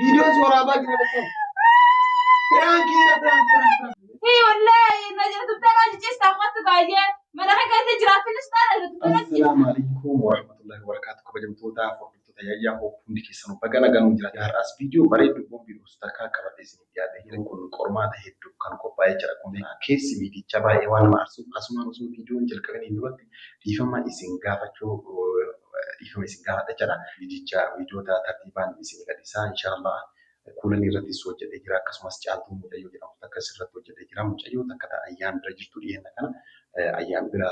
Viidiyoon si waraabaa jira bakka. Piraankiidha piraank piraank piraank. Hii wallaahi na tuttanaa ciciistaa qottu baay'ee mana kan keessa jiraachuunis taana tuttanaa ciciistaa. Assalaamu alaikum warahmatullahi wabarakatuh. Kabajamtoota hordoftoota Yaayyaa Hoop hundi keessanuu baga nagaan jira. Har'as viidiyoo bareedduu boombii dhoosu takka qabadhee isiniif dhiyaatee jira. Kun qormaata hedduu kan qophaa'ee jira. Kun keessi viidichaa baay'ee waan nama aarsuuf asumaan osoo viidiyoon jalqabiniin duratti dhiifama isin gaafachuu dhiifama isin gaafadha jedha. Viidicha viidiyoota tartiibaan isin gadhiisaa inshaallah. Kuulanii irrattis hojjetee jira. Akkasumas Caaltuu Mucayyoo jedhamtu takka asirratti hojjetee jira. Mucayyoo takka ta'a ayyaan bira jirtu dhiyeenya kana ayyaan bira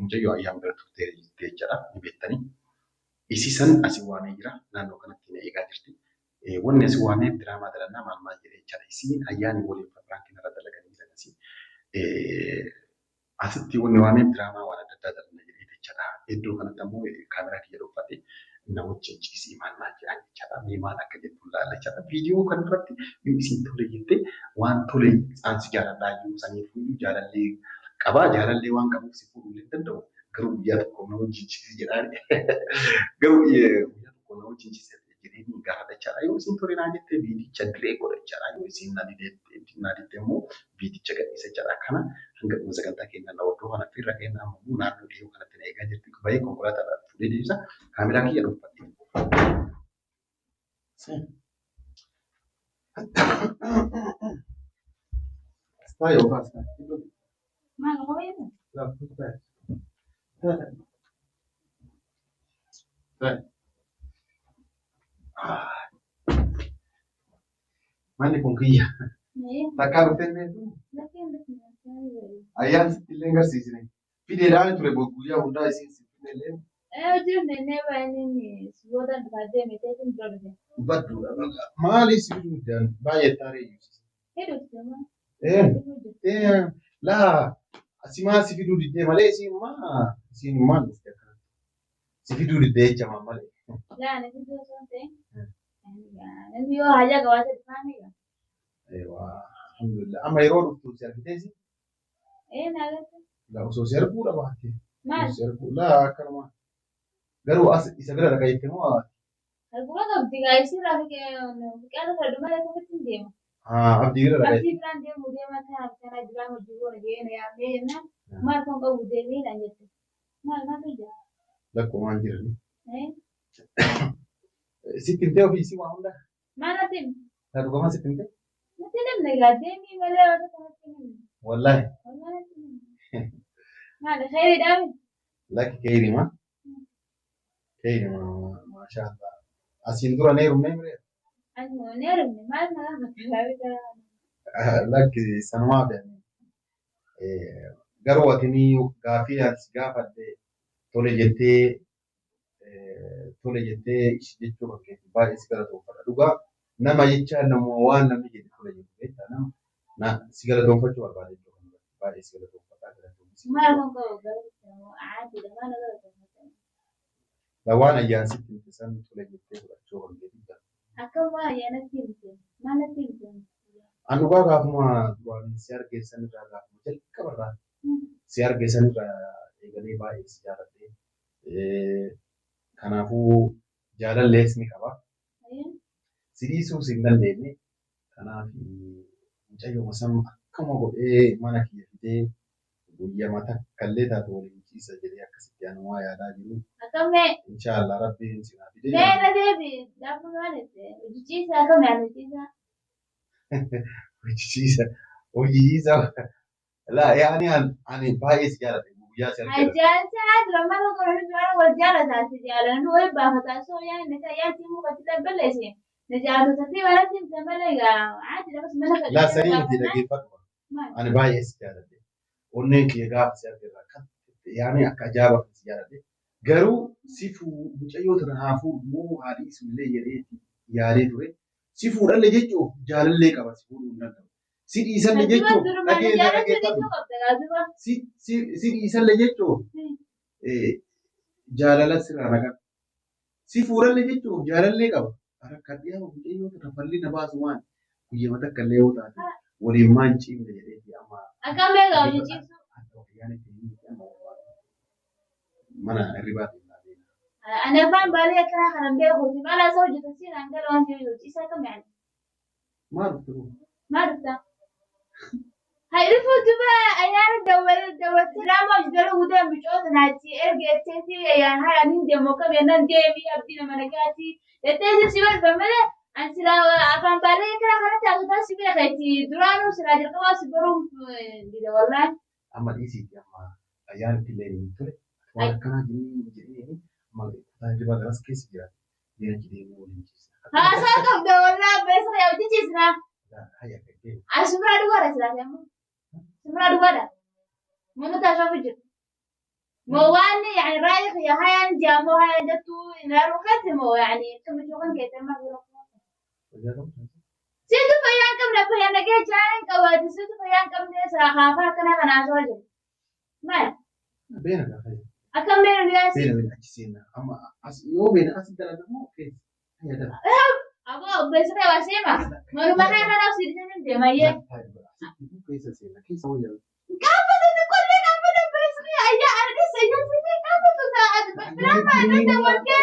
mucayyoo ayyaan bira turtee jirti jechaadha. Ni beektanii. Isii san asii waamee jira. Naannoo kanatti na eegaa jirti. Wanni asii waamee diraamaa dalannaa maal maal jedhee jechaadha. Isiin ayyaanii waliin piraankiin irra dalaganii jiran asii. Asitti wanni waamee diraamaa waan adda addaa dalanna jedhee jechaadha. Iddoo kanatti ammoo kaameraa kiyya dhokfadhee na wajjin ciisii maal maal jedhan jechaadha. Mee maal akka jettu ilaalla jechaadha. Viidiyoo kana irratti yoo isin tole jette waan tole aan si jaaladhaa iyyuu saniifuu jaalallee qabaa jaalallee waan qabuuf si fuudhuu hin danda'u. Garuu guyyaa tokko na wajjin ciisii jedhaan. Garuu guyyaa tokko na wajjin ciisii jedhee ni gaafadha jechaadha. Yoo isin tole naa jette viidicha diree godha jechaadha. Yoo isin na didde immoo viidicha gadhiisa jechaadha. Kana hanga dhuma sagantaa keenyaa na hordofaa affeerra keenya amma immoo naannoo dhiyoo kanatti na eegaa jirti. Bahee konkolaataadhaan fuudhee deebisa. Kaameraa kiyya dhuunfadhe. Asxaa yookaan asxaa. Maal qofa Manni kun kiyya. Takkaa dhuftee hin beektuu? Ayyaan sitti illee hin garsiisne. Fideedhaan ture guyyaa hundaa isiin si fide illee. Badduudha. Maali si fiduu didaan baay'ee taaree iyyuu. Laa asimaa si fiduu diddee malee isiin maa isiin maal dhufte akkana. Si fiduu diddee jecha maa malee. Alhamdulillah. Amma yeroo dhuftu si argiteesi? Laa osoo si arguu dhabaatte. Si arguu laa akkanuma. Garuu as isa bira dhaqa jette moo? Abdii bira dhaqa jette. Abdii biraan deemu deema kanaaf kana duraan hojii goona jedhee na yaamee jennaan maal kan qabu deemee naan jette. Maal maaltu jira? Lakkumaan jirani. Sitti himtee ofii isii waa hunda? Maal natti himte? Taa dhugamaa sitti himtee? Natti hin himne egaa deemii malee waan tokko natti hin himne. Wallaahi. Wallaahi natti hin himne. Maal khayriidhaa miti? Lakki keyrima. Keyrima maashaa Allah. Asiin dura ni heerumnee miree? Ani ni heerumne maal na gaafata gaarii. Lakki sanumaa fe'anii. Garuu ati ni gaafii as gaafadhe tole jettee tole jettee ishii jechuu kan keeti baay'ee si galatoonfadha. Dhugaa nama jecha nama waan namni jedhe tole jettu beektaa nama si galatoonfachuu barbaada jechuu kan baay'ee si galatoonfadha galatoomsi. Maal kan qabu garuu caadiidha maal na gaafata? Waan ayyaan sitti himte san tole jettee fudhachuu kan keeti. Akkam waan ayyaanatti himte maal natti himte? An dhugaa gaafuma duraan si arge sanirraa gaafuma jalqabarraa si arge sanirraa eegalee baay'ee si jaaladhe. Kanaafuu jaalallees ni qaba. Si dhiisuus hin dandeenye. Kanaaf mucayyoo san akkuma godhee mana kiyya fidee guyyaa takka illee taatu waliin ciisa jedhee akkasitti anumaa yaadaa jiru. Akkam mee? Inshaallah rabbiin si naa fidee. Mee irra deebi gaafa maal jette? Hojii akkam yaadu hojii? Hojii hojii laa yaani ani baay'ee si jaaladhe guyyaa si argate. Ajaa'iba dura mana qoranii dura wal jaalataa si jaalan wal baafataa soo yaani na yaati muka ti balleesse na jaalatu ti wala ti himte malee egaa caadi lamas mana Laa sanii miti dhaggeeffadhu. Ani baay'ee si jaaladhe. Onneen kiyya gaafa si arge irraa kan yaani akka ajaa'iba kan si jaaladhe. Garuu si mucayyoo tana haa fuudhu moo haa dhiisu illee jedhee yaadee ture. Si fuudhallee jechuuf jaalallee qaba si fuudhuu hin danda'u. Si dhiisallee jechuuf dhaggeeffadhu. Si dhiisallee jechuuf jaalala sirraa na qaba. Si fuudhallee jechuuf jaalallee qaba. Akka dhiyaa mucayyoo tana falli na baasu waan guyyaa takka illee yoo taate waliin maan ciimne jedhee amma. Akkam beekaa hojii ciibsu? Mana hirribaa deemaa. Ani afaan baalee akkanaa kanan beekuuti. Maal haasa'u hojjetan siin hangala waan jiru isa akkam yaani. Maal dhufte? Maal dhufta? Hay dhufuu duba ayyaana dawwatti diraamaa hojii dalaguu deemu bicoota naachi erga jetteeti ayyaan haya nin deemu akkam jennaan deemii abdii nama nagaati jetteeti si barba malee an silaa afaan baalee akkanaa kanatti haasa'u si beekeeti duraanuu silaa jalqabaa si baruun dida wallaahi. Amma dhiisiiti amma ayyaanitti illee hin ture. Waan akkanaa jedhee amma kutaa hirribaa garas keessa jira. Mee achi deemuu waliin ciisna. Haasaa qabda wallaahi beessa yaa hojii ciisna. Hayya deemu. Ani simbiraa duwwaadha silaas ammoo. Simbiraa duwwaadha. Mana taasifamuu jira. Moo waan yani raayii kiyya hayaan jaamoo hayaan jettuu ilaaluu keetti moo yani akkamitti kan keetti amma yeroo Fayyaa qabdu. Siitu fayyaa hin qabne fayyaa nagee jaan qabaati siitu fayyaa hin qabne saakaafaa akkana kana haasawaa jiru. Maal? Beena gaa hayya. Akkam beena nu yaasi? Beena beena achi seenna. Amma as yoo beena as dalaga moo keessa? Hayya dalaga. Aboo obboleessa ta'e waa seema. Manuma kana kanaaf si dhiisanii hin deemayyee. Keessa seenna keessa wayyaa. Gaafa xixiqqoollee gaafa obboleessa kiyya ayyaa argis ayyaa sitti gaafa tuta biraan baanee walgee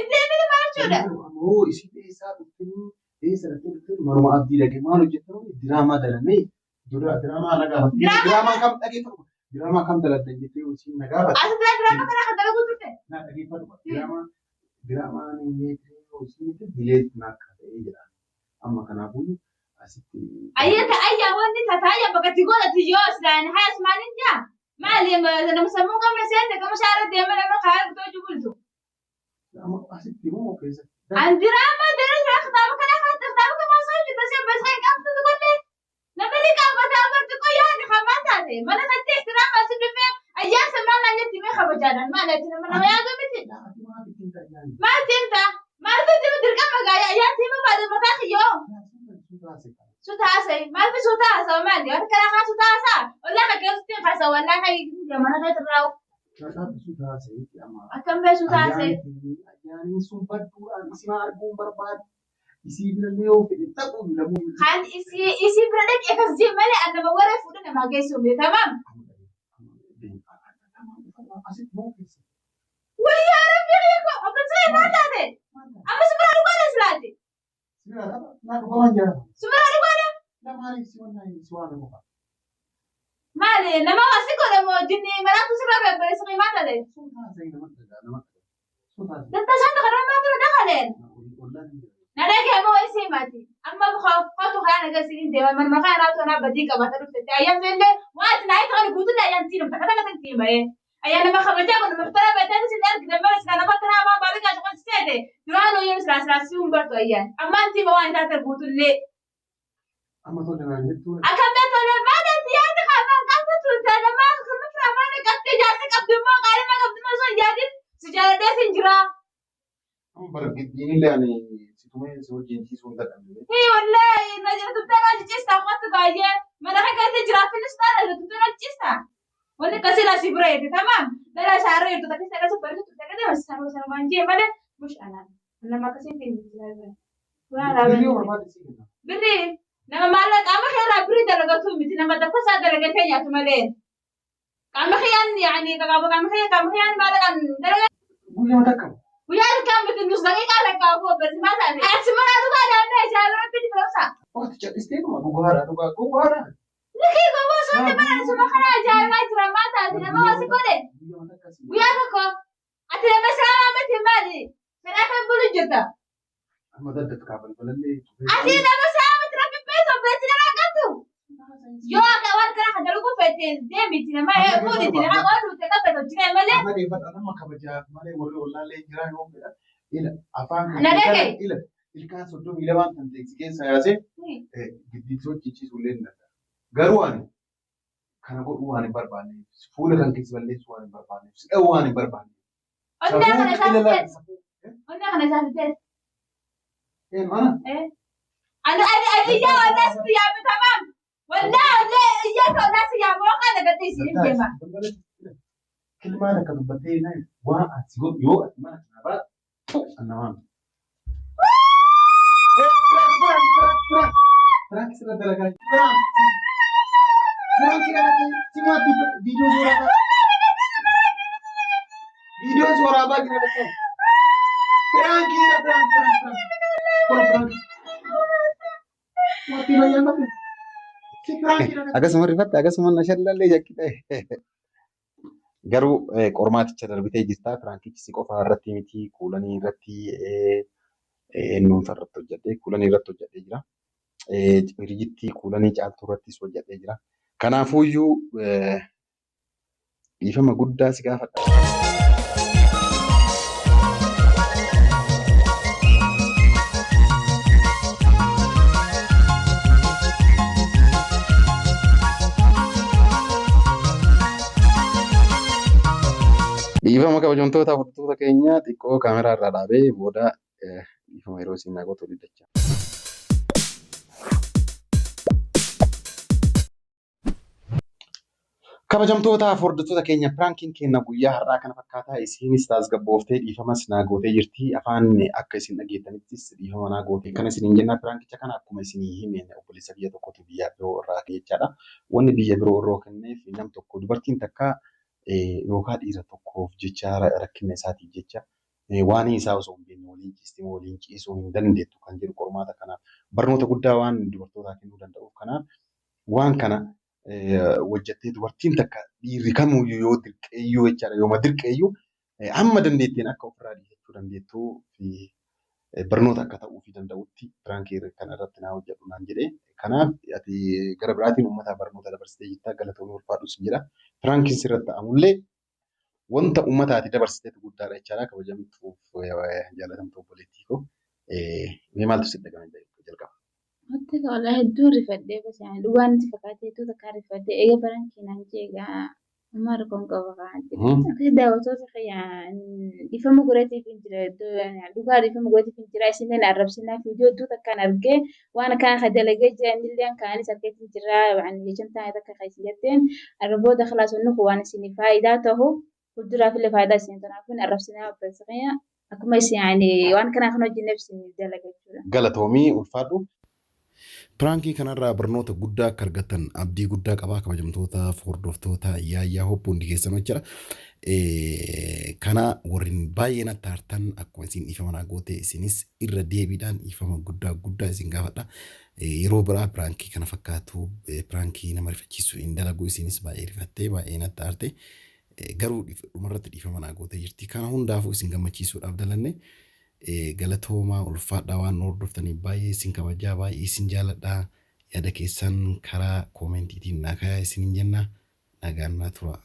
itti himini maal jechuudha? Ammoo isin eessaa dhuftanii eessa dhattee dhuftanii manuma abdii dhaqee maal hojjettan diraamaa dalannee dura diraamaa na gaafatte. Diraamaa kam dhageeffatu? Diraamaa kam daladdan jettee isin na gaafatte. As bira diraamaa kana kan dalaguu turte. Na dhageeffatu. Diraamaa diraamaan isin bileet na akka ta'ee jedha. Amma kanaafuu asitti. Ayyaa ta'ayyaa wanni tataayyaa bakka itti godhatu yoo islaan hayas maaliin jaa? Maali nama sammuu qabne seente gama shaara deema nama karaa bitoo jubultu. Amma asitti moo keessatti? An diraamaa daree jira kitaaba kana kanatti kitaaba kana osoo hojjeta see bas kan qabdu tokkollee nama ni qabata abarti qoyyaa ni qabaa taate mana kanatti ihtiraama asi dhufee ayyaa samaa naan jetti mee kabajaadhaan maal ati nama nama yaadu miti. Maal timta maal fi tima dirqama gaaya ayyaa tima baadha mataa kiyyoo. Sutaasai maal fi sutaasa maali waan kana kaa sutaasa ollaa kan keessatti kaasa wallaa kan mana keessa raa'u. Akkam bee sutaasai. Ayyaaniin sun badduudhaan isii arguun barbaadu. Isii birallee yoo fedhe taphuu lamuu. Kan isii isii bira dhaqee akkas jee malee an nama warra fuudhe namaa geessu mee tamaam. Asitti moo keessa? Wayyaa rabbi kiyya obbo Siree maal taate? Amma sibiraa dhugaadha silaati. Sibiraa qaba? Naa dhugamaan jira. Sibiraa dhugaadha? Na maaliif si waan si waan qofa? Maali nama asi godha moo jinni maraatu sirraa beebbare sirrii maal taate? Sun taasise nama dhagaa nama dhagaa. Sun taasise. Dattasaan karaa maal ture dakaleen? Ollaan hin jiru. Na dhagee moo isii maati? Amma qotu karaa nagaa siin deema manuma karaa naatu naa badii qabata dhufte. Ayyam illee waan ati naa itti guutuu ayyam tiin takka takka tiin bahee. Ayyaa nama kabajaa kun muhtara beektan isin argina malee sila nama kanaa waan baadii kaashu kan seete duraan hojii sila sila si hun bartu ayyaan. Ammaan tiin waan taate guutullee. Amma tolle naan jettu. Akkam beektolee maal ati yaada qabaan qabdu turte nama kan maal qabdee jaarsa qabdu immoo qaalima qabdu immoo osoo hin yaadin si jaaladhee sin jira. Amma bara giddiinillee ani si tumee si wajjin ciisuu hin dadhabne. Hii wallaahi na tuttee na ciciista qottu baay'ee mana kan keessa jiraachuunis taana tuttee na ciciista. Wanni akkasii laa si bira eegde tamaam dhala isaarra jirtu takka isa akkasii bariitu turte akkasii bas saroo sarmaan jee malee mush anaan nama akkasii hin jiraatu. Birrii yoo barbaade si kenna. Birrii nama maallaqa qaama keerraa birrii dalagatu miti nama tokko isaa dalagatee nyaatu malee. Qaama kiyyaan yaani qaama kiyya qaama kiyyaan maallaqaan dalagaa. Guyyaa takka. Guyyaa takka miti nus daqiiqaa lakkaa'u obboleessi maal taate. Ati mana dhugaa daandii ajaa'iba rabbi ni ta'usa. Waqti cal'istee dhuma dhugaadha dhugaa dhugaadha. Likii goboo sonde mana suma kana ajaa'ibaa jira maal taate nama wasi godhe. Guyyaa tokko ati nama islaamaa miti maali? Karaa kan bulu jirta. Amma daddatti kaa balbalallee. Ati nama islaamaa miti rabbi beeku obboleessi nama qabdu. Yoo akka waan kana kan dalaguu feete deemiti nama fuudhiti nama waan dhufte qabate hojjetee malee. Amma deeffadha nama kabajaa malee warri ollaallee jiraa yoo fedhan ila afaan kan ila ilkaan 32 kan teeksi keessa yaasee giddiin sochiisuu illee hin danda'a. Garuu ani kana godhuu waan hin barbaanneef fuula kan keessa balleessuu waan hin barbaanneef si dha'uu waan hin barbaanneef. Onnee kana isaa fitees. Onnee kana isaa fitees. Ee mana. Ani ani ani iyyaa waldaa sitti yaame tamaam. Waldaa waldaa iyyaa waldaa si yaame waan kana gadhiisi hin deema. Kilmaan akka dubbattee naan waan ati godhu yoo ati mana kana baatu annamaan. Prank sirra dalagaa. Prank. Prank kanatti simaatti viidiyoo suuraa Viidiyoo waraabaa jira bakka. Piraankiidha piraank piraank piraank. Kun piraank. Mootii bayyaan qabdu. Si piraankiidha. Akkasuma rifatte akkasuma na shallallee jakkite. Garuu qormaaticha darbitee jirta. Piraankichi si qofa irratti miti kuulanii irratti eenyuunfa irratti hojjedhee kuulanii irratti hojjedhee jira. Hiriyyittii kuulanii caaltuu irrattis hojjedhee jira. Kanaafuyyuu dhiifama guddaa si gaafadha. Dhiifama kabajamtoota hordoftoota keenya xiqqoo kaameraa irraa dhaabee booda dhiifama yeroo isin naa gootu waliin dacha. Kabajamtoota hordoftoota keenya piraankiin keenya guyyaa har'aa kana fakkaataa isiinis tasgabbooftee dhiifamas naa gootee jirti. Afaan akka isin dhageettanittis dhiifama naa goote. Kana isiniin jenna piraankicha kana akkuma isinii himeen obboleessa biyya tokkotu biyya biroo irraa jechaadha. Wanni biyya biroo irraa kenneef nam tokko dubartiin takka yookaan dhiira tokkoof jecha rakkina isaatiif jecha waan isaa osoo hin beekne waliin ciisti moo waliin ciisuu hin dandeettu kan jedhu qormaata kanaaf barnoota guddaa waan dubartootaa kennuu danda'uuf kanaaf waan kana hojjettee dubartiin takka dhiirri kamuyyuu yoo dirqeeyyuu jechaadha yooma dirqeeyyuu hamma dandeetteen akka ofirraa dhiisachuu dandeettuu fi barnoota akka ta'uufii danda'utti piraankii kana irratti naa hojjedhu naan jedhee kanaaf ati gara biraatiin uummataaf barnoota dabarsitee jirta galatoomii ulfaadhu sin jedha. Piraankiin sirratti ta'amullee wanta uummataati dabarsiteetu guddaadha jechaadha kabajamtuuf jaalatamtuu obboleettii koo. Mee maaltu sitti dhagahame jalqaba? Wanta walaa hedduu rifadhee bas yaani dhugaan itti fakkaatee hedduu takka rifadhee eega pirankii naan jee egaa amma rakkoon qaba kaa jedhe. Akka daawwattoota kiyya dhiifama godhateef hin jira iddoo dhugaa dhiifama godhateef hin jira isinillee na arrabsinaa viidiyoo hedduu takkaan argee waan akkaan ka dalagee jira innillee kaanis argeetiin jira waan jechan taane takka ka isin jetteen arra booda khalaas wanni kun waan isinii faayidaa ta'u fuulduraaf illee faayidaa isin kanaafuu hin arrabsinaa obboleessa kiyya akkuma isin yaani waan kanaa kan hojjenneef isin dalaga jechuudha. Galatoomii ulfaadhu. Piraankii kanarraa barnoota guddaa akka argattan abdii guddaa qabaa kabajamtoota hordoftoota Yaayyaa Hope hundi keessan jechuudha. Kana warreen baay'ee natti aartan akkuma isin dhiifama naa goote isinis irra deebiidhaan dhiifama guddaa guddaa isin gaafadha. Yeroo biraa piraankii kana fakkaatu piraankii nama rifachiisu hin dalagu isinis baay'ee rifattee baay'ee natti aarte. Garuu dhumarratti dhiifama naa gootee jirti. Kana hundaafuu isin gammachiisuudhaaf dalanne. Galatoomaa ulfaadhaa waan nu hordoftaniif baay'ee isin kabajaa baay'ee isin jaaladha. Yaada keessan karaa koomentiitiin naa kaayaa isiniin jenna. Nagaan naa turaa.